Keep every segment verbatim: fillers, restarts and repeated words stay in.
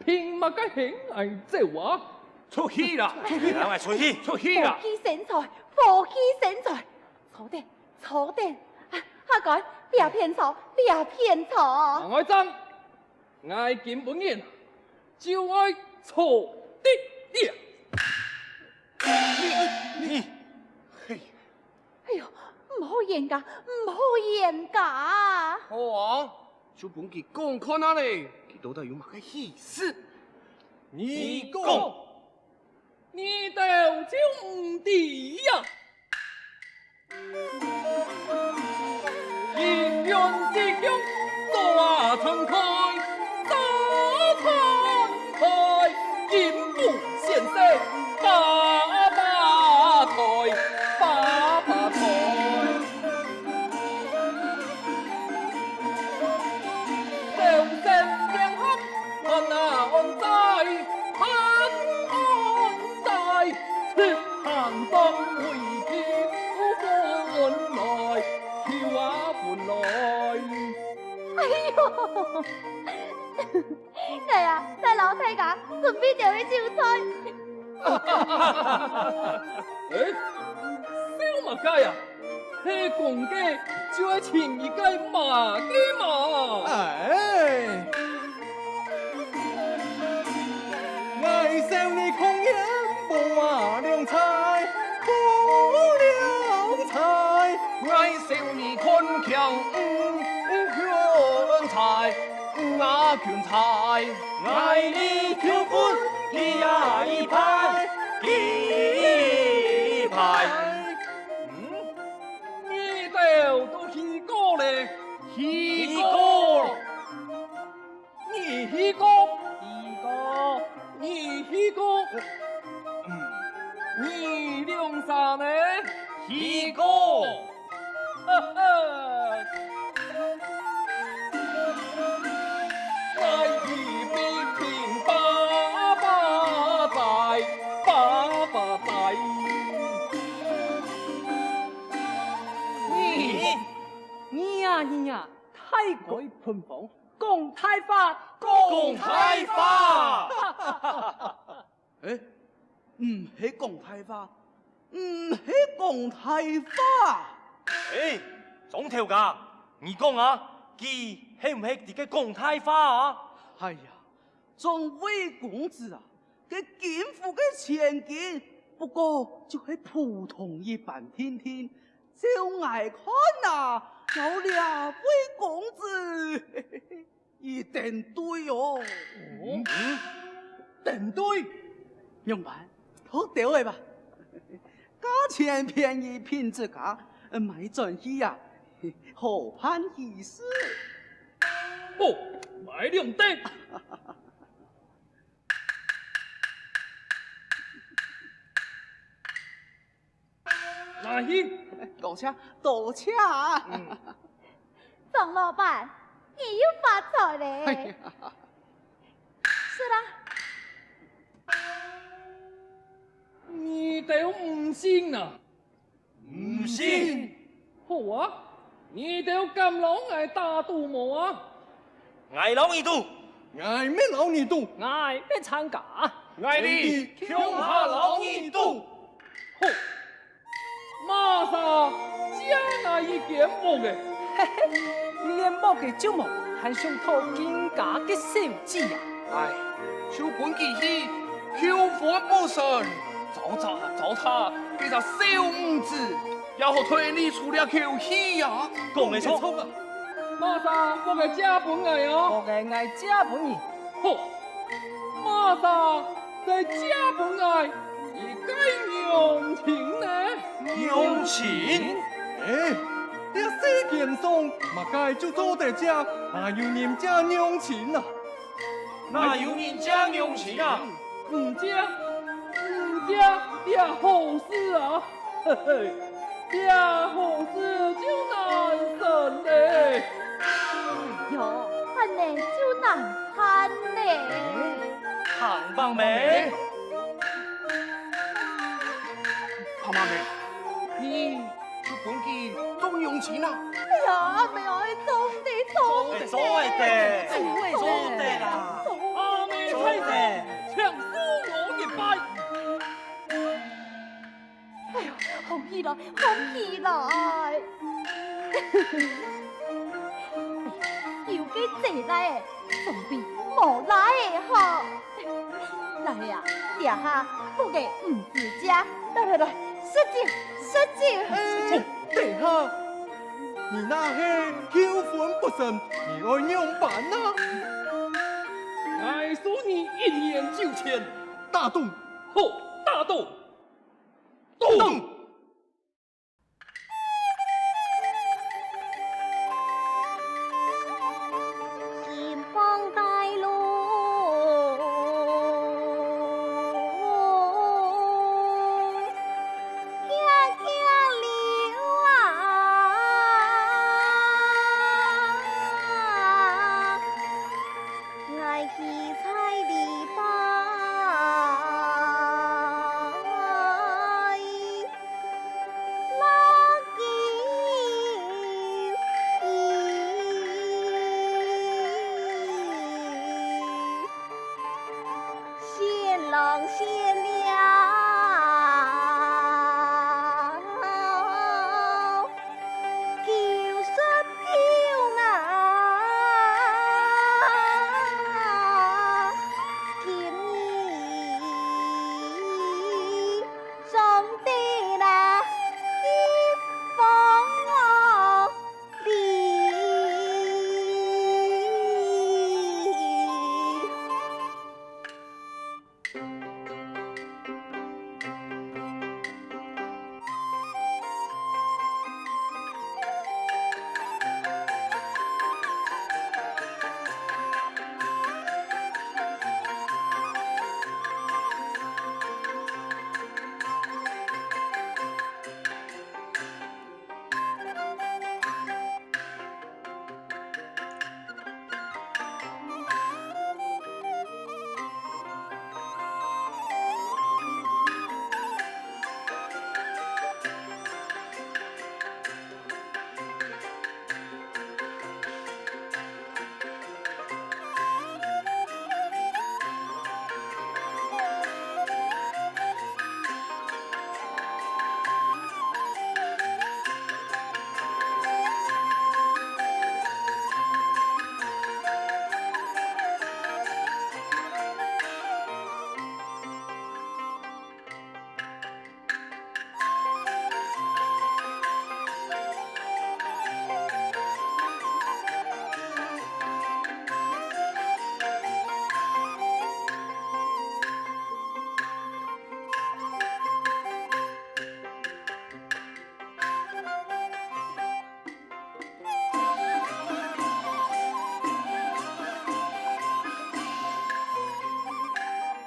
憑麼个喊𠊎走啊？出去啦！出去啦！出去！出去啦！伙計生財，伙計生財，坐等，坐等，啊，下該，這片坐，這片坐。𠊎爭，𠊎今晡日就愛坐在這。你，你，嘿。 哎喲，毋好冤家，毋好冤家啊！好啊，就分佢講看啊咧，佢到底有麼个意思？你講。你兜就毋知呀！一元一角，早啊傳開，早傳開，金屋先生，把把抬，把把抬。 哎喲！ 𠊎啊，來摎大家準備兜个酒菜。欸，笑麼个啊？係講个就愛尋一個麼个嘛？欸！𠊎笑你空言無話良才，無良才。𠊎笑你看鏡毋，毋看才。 吾啊芹菜，𠊎哩求婚，佢啊一派，佢一派。嗯，你兜都去過咧？去過。你去過？去過。你去過？嗯，你兩儕呢？去過。 你，你呀，你呀，太過分房，講大話，講大話！ 欸，毋係講大話，毋係講大話！欸，莊頭家，你講啊，佢係毋係在該講大話啊？哎呀，莊魏公子啊，該金府个千金，不過就係普通一般定定，照𠊎看啊，摎這魏公子 一定對哦。嗯？定對？仰般？擇兜仔吧。價錢便宜品質佳，買轉去啊，好辦喜事。好，買兩頂。 拿去。多謝，多謝啊！嗯。莊老闆，你又發財咧！哎呀。食啦！你兜毋信啊？毋信！好啊，你兜敢摎𠊎打賭無啊？ 𠊎摎你賭！𠊎乜摎你賭！𠊎乜參加！𠊎哩共下摎你賭！好，麼儕借𠊎一間屋仔？嘿嘿，連屋仔就無，還想討更加个小子啊！唉，就分佢去，求婚無成，糟蹋，糟蹋，該隻小五子！ 也好推你出這口氣呀！講个著。麼儕屋仔借分𠊎哦？屋仔𠊎借分你。好，麼儕再借分𠊎一個娘親呢？娘親？欸，這世間上麼个就做得借，哪有人借娘親啊？ 哪有人借娘親啊？毋借，毋借，這好事啊！嘿嘿，這好事就難成咧。哎喲，恁呢就難辦咧。行吧咩？怕嘛咩？你 就分佢做娘親啊！哎呀，阿姆哀，做毋得，做毋得，做毋得，做毋得啦！阿姆太好起來。有个姊倈仔，總比無倈仔好。來啊，這下屋仔毋使借，來來來，食酒，食酒。哎，等下，你若係糾紛不成，你愛仰般啊？𠊎輸你一年酒錢。打賭。好，打賭。 動！金榜大路，蹺蹺柳啊！ 𠊎企在籬笆，拉弓。先郎先了。 九十九啊，今日總得拿一封哦哩。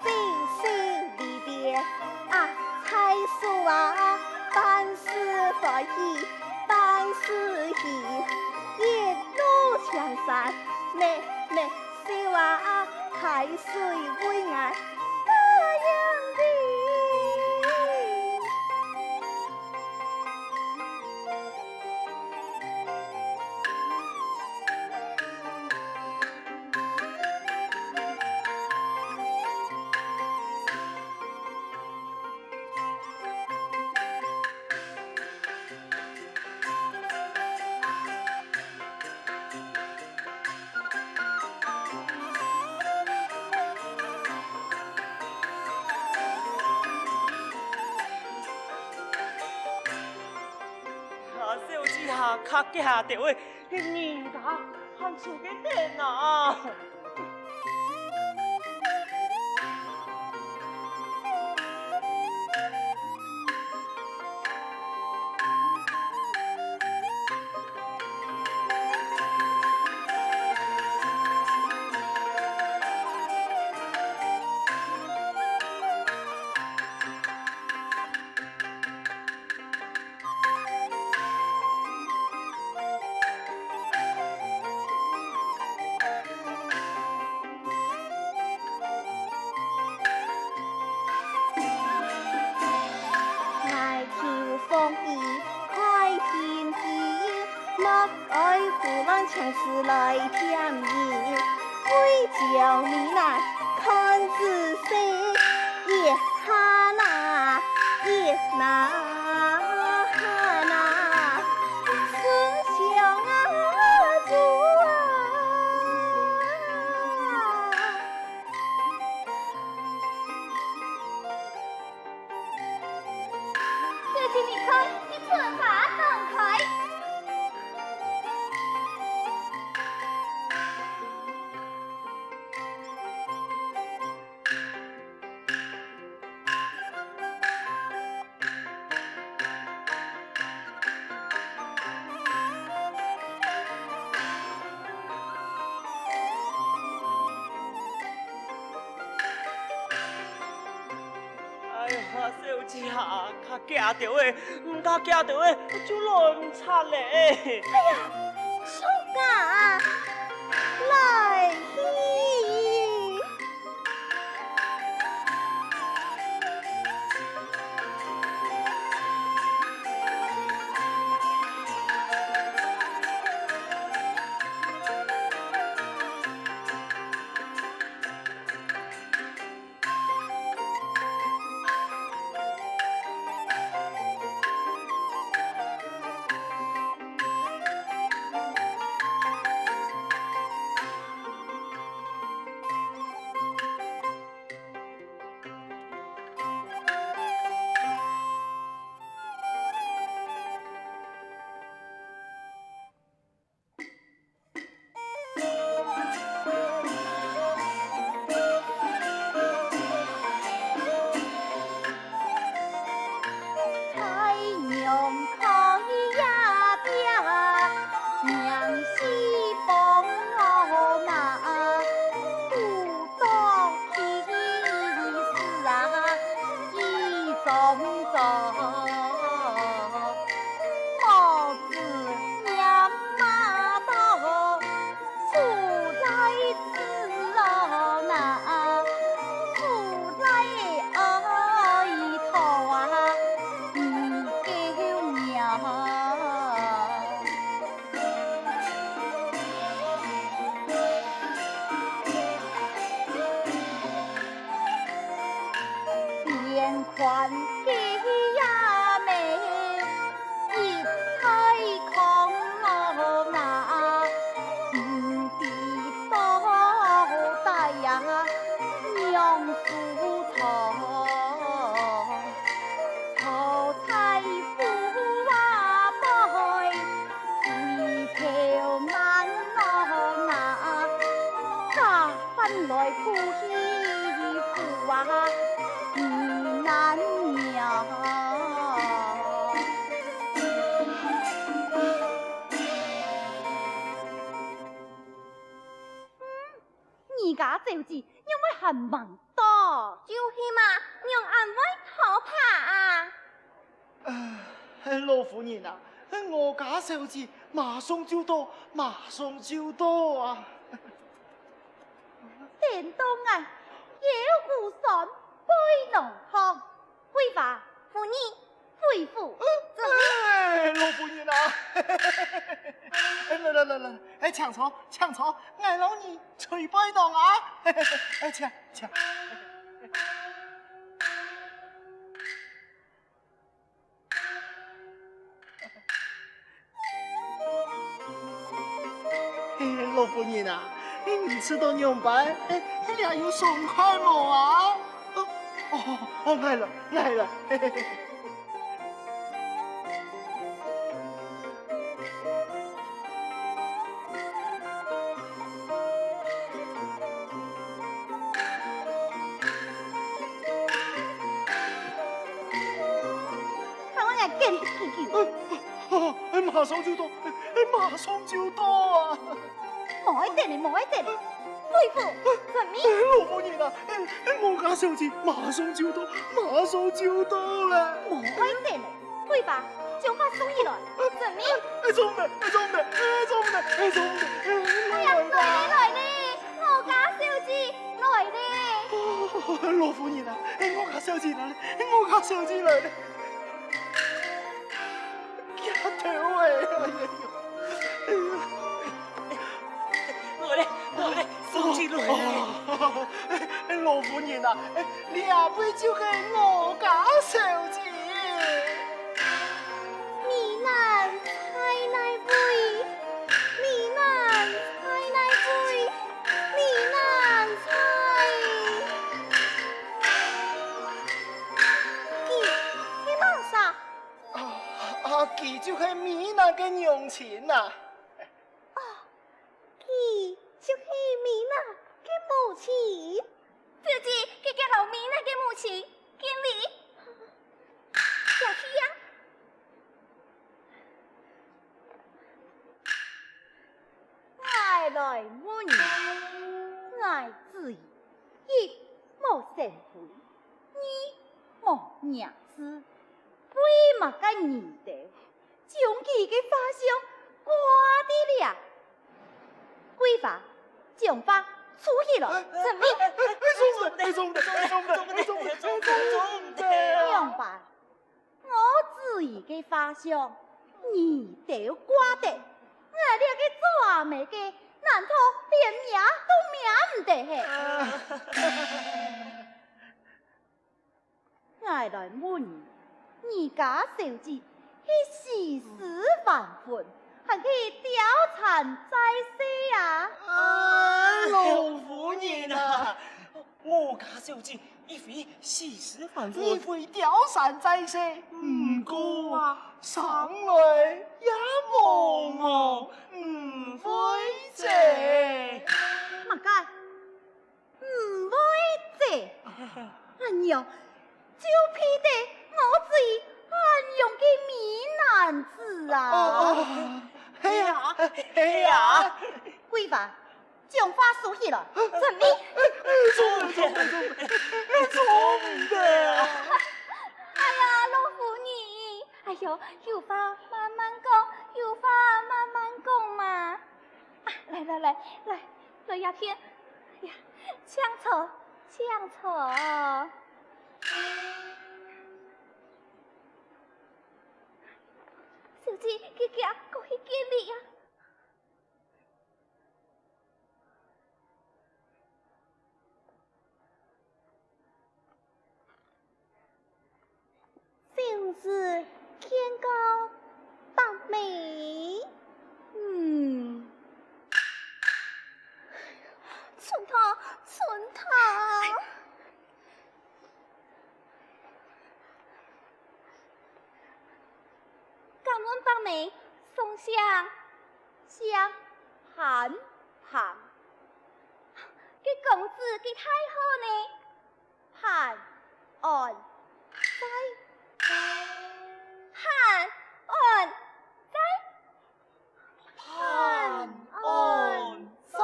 精神里邊啊，在手啊，萬事歡喜，萬事興，一路青山，咩咩笑啊，溪水為𠊎打烊哩。 啊，小姐啊，較遽兜仔，該人家還在該等啊。 𠊎求風雨快天晴，莫愛胡亂請示來添人，為將你難看仔細，一下那，一那下。小姐啊，較遽兜仔，毋較遽兜仔，就來毋掣咧。哎呀，小姐啊，來去。你家小姐仰會還吂到？就係嘛，仰恁會拖拚啊？唉，老夫人啊，吾家小姐馬上就到，馬上就到啊！等到𠊎腰骨痠背囊痛， 桂花，扶你回府。哎，老夫人啊！哎，來來來來，哎，請坐，請坐，𠊎摎你捶背囊啊！哎，請，請。嘿，老夫人啊，你試著仰般？哎，這有鬆快無啊？哦，哦，哦，𠊎來，𠊎來。看𠊎來跟你救救。 哎，馬上就到，哎，馬上就到啊！無愛等了，無愛等了，回府，遵命。哎，老夫人啊，哎，哎，吾家小姐馬上就到，馬上就到了。無愛等了，桂花，將花送入來，遵命。哎，遵命，哎，遵命，哎，遵命，哎，遵命，哎，哎呀，來了，來了，吾家小姐來了。哦，老夫人啊，哎，吾家小姐來了，哎，吾家小姐來了。 丫頭哎，哎呀，哎呀。來了，來了，小姐來了。哦，老夫人啊，這位就係吾家小姐。美男在哪位？美男在哪位？美男在。佢，佢麼儕？ 啊，啊，佢就係美男个娘親啊。哦，佢就係美男个母親。小姐，遽遽摎美男个母親見禮。下去呀。𠊎來問你，𠊎知 一無生份，二無娘子，為麼个你兜將佢个畫像掛在這？桂花，將畫收起來。哎，哎，哎，哎，哎，做毋得，哎，做毋得，哎，做毋得，哎，做毋得，哎，做毋得，哎，做毋得啊！仰般？我子怡个畫像，你兜掛得，𠊎這个做阿姆个，難道連名都名毋得嘿？啊。 𠊎來問你，你家小姐係死屍還魂，還係貂蟬在世啊？啊，老夫人啊，我家小姐亦非死屍還魂，亦非貂蟬在世，毋過啊，生來也茫茫，毋會濟。麼个？ 毋會濟。恁樣，就配得我子怡恁樣个美男子啊！哦，哦，係啊，係啊。桂花，將畫收起來。遵命。做毋得，做毋得，做毋得啊！哎呀，老夫人，哎喲，有話慢慢講，有話慢慢講嘛。啊，來來來來，來這片。哎呀，請坐，請坐。小姐，遽遽過去見禮啊！ 小姐見過伯母。嗯。春桃，春桃。 敢問伯母，送啥？姓韓，韓。該公子个大號呢？韓安齋。韓安齋。 潘安齋。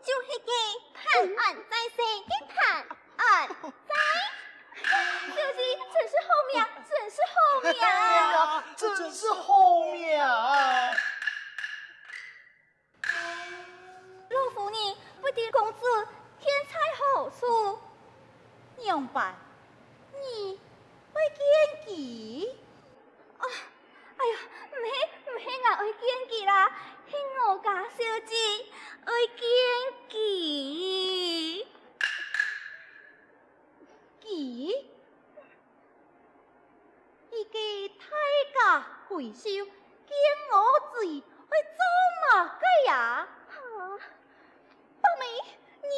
就係該潘安在世个潘安齋。小姐，真是好名，真是好名。哎呀，真是好名。老夫人，不知公子現在在何處？仰般，你愛見佢？ 啊，哎呀，毋係，毋係𠊎愛見佢啦，係我家小姐愛見佢。佢？一個大家閨秀，見我子怡愛做麼个呀？哈，伯母，你，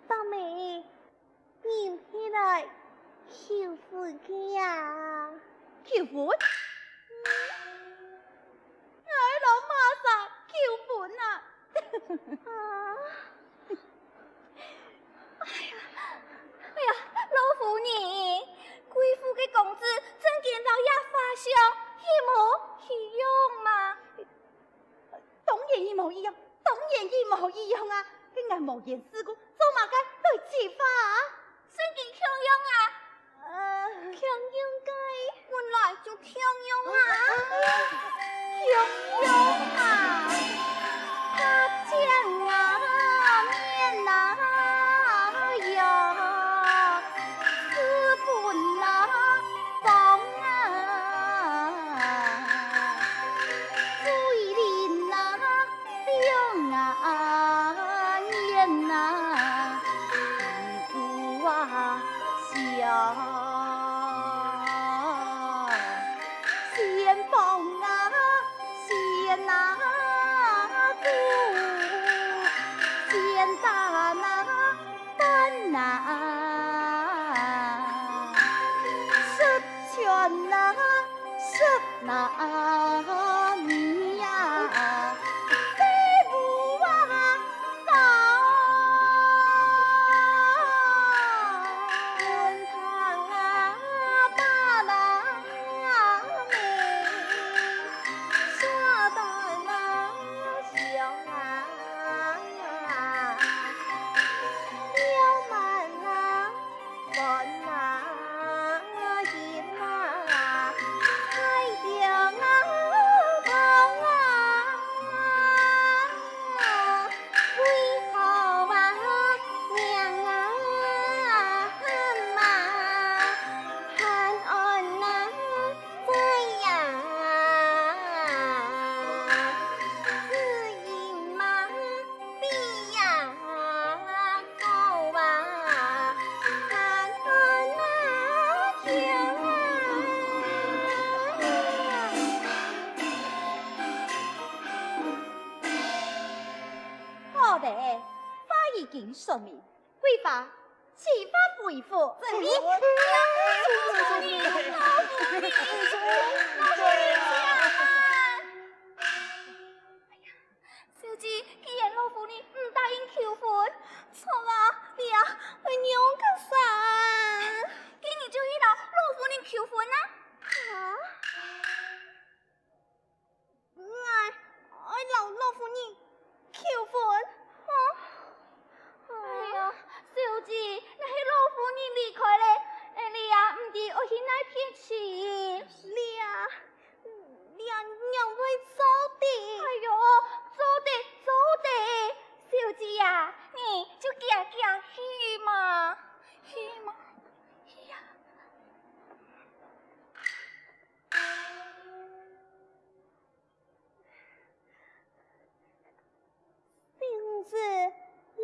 伯母， 你毋係來求婚个啊？求婚？嗯，𠊎愛摎麼儕求婚啊？啊？哎呀，哎呀，老夫人，貴府个公子正經摎這畫像一模一樣嘛！ 當然一模一樣，當然一模一樣啊！該𠊎無緣世故，做麼个來尋花啊？聖經共樣啊！呃，共樣个，本來就共樣啊！共樣啊！合掌啊，面啊，呀，私奔啊， 房啊，水林啊，梁啊，岩啊，地主啊，小仙方啊，仙啊，姑，仙丹啊， 蛋啊，十全啊，十拿米啊，豆腐啊，糕，滚烫啊，巴拿米，沙蛋啊，香啊。 了好的，话已经说明，规划计划回复。这里，老夫人，老夫人，老夫人家。哎呀，小姐，既然老夫人毋答应求婚，错啊，你啊，会仰个算？今日就去同老夫人求婚啊！啊？ 𠊎爱摎老夫人求婚。啊？哎呀，小姐，若係老夫人离开了，你也毋知愛去哪片去。你啊，你啊，仰會做得？哎喲，做得，做得。小姐呀，你就遽遽去嘛，去嘛，去呀。 信纸摎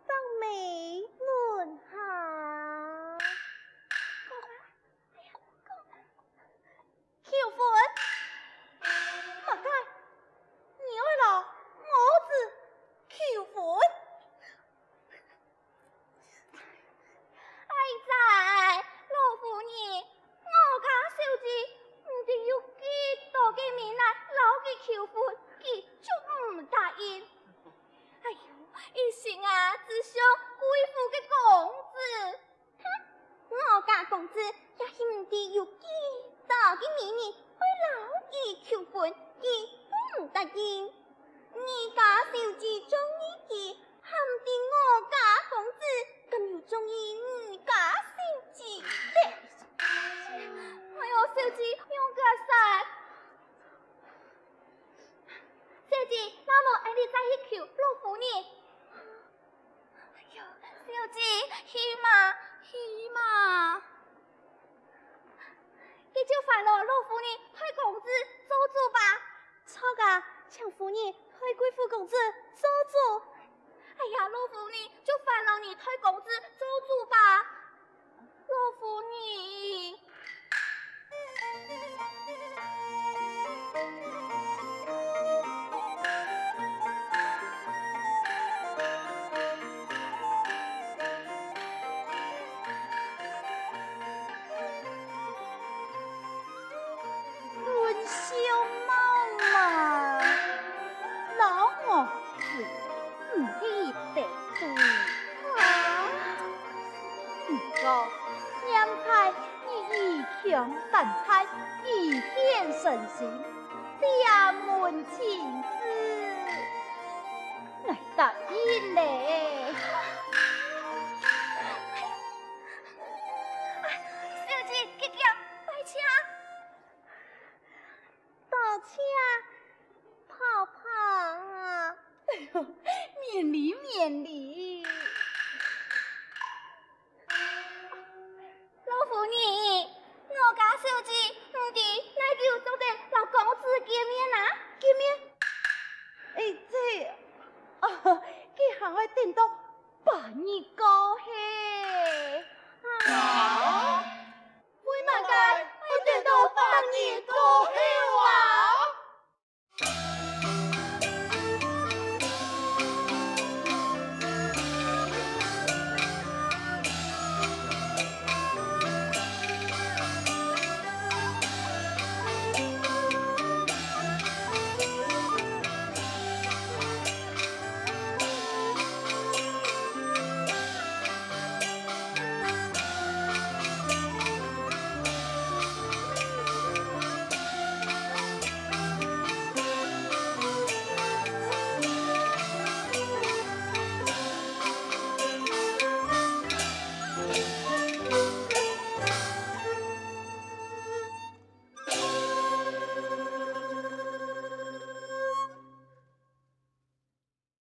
白尾問下。求婚？麼个？你愛摎我子求婚？ 哎哉，老夫人，我家小姐毋知有幾多个美男摎佢求婚，佢就毋答應。哎喲，一心啊，只想貴府个公子。哼，我家公子也係毋知有幾多个美人愛摎佢求婚，佢毋答應。 你家小姐中意佢，還毋知我家公子敢有中意你家小姐咧？哎喲，小姐，仰結煞？小姐，那麼，𫣆俚再去求老夫人。哎喲，小姐，去嘛，去嘛。 該就煩勞老夫人代公子做主吧。著啊，請夫人代貴府公子做主。哎呀，老夫人，就煩勞你代公子做主吧。老夫人。 論相貌嘛，摎我係毋係一等个。啊？毋過，念在你以強犯態，以險成心，這門親事，𠊎答應咧。小姐，遽遽，拜請。 多謝，婆婆。哎喲，免禮，免禮。老夫人，我家小姐毋知哪久做得摎公子見面啊？見面？哎，這，哦，佢還愛等到半日過後。